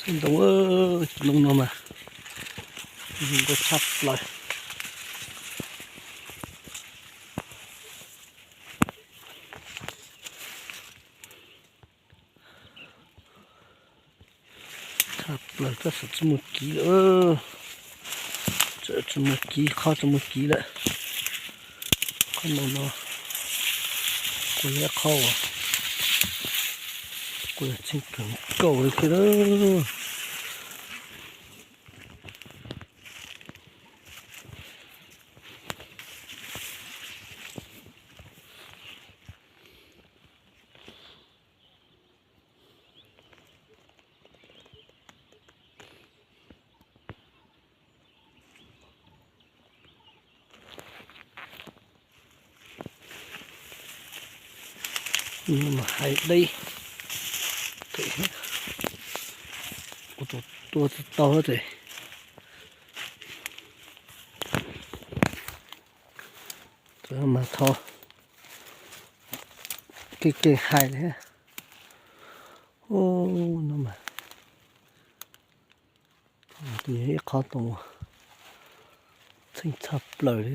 Ntoo, cov ntoo no mas zoo nkauj tshaj plaws. Tshaj plaws, tab sis tsis muaj kiv lawm. Tsis muaj kiv, qhov tsis muaj kiv lawm. Qhov no no kuj yog qhov uas kuj yog txheej kawg nkaus li thiab lawm. Hais deb, kuv tus tua tsis tau ces mas thov kev kev hais li. Ub, no mas ib qhov ntoo txheej tshaj plaws li.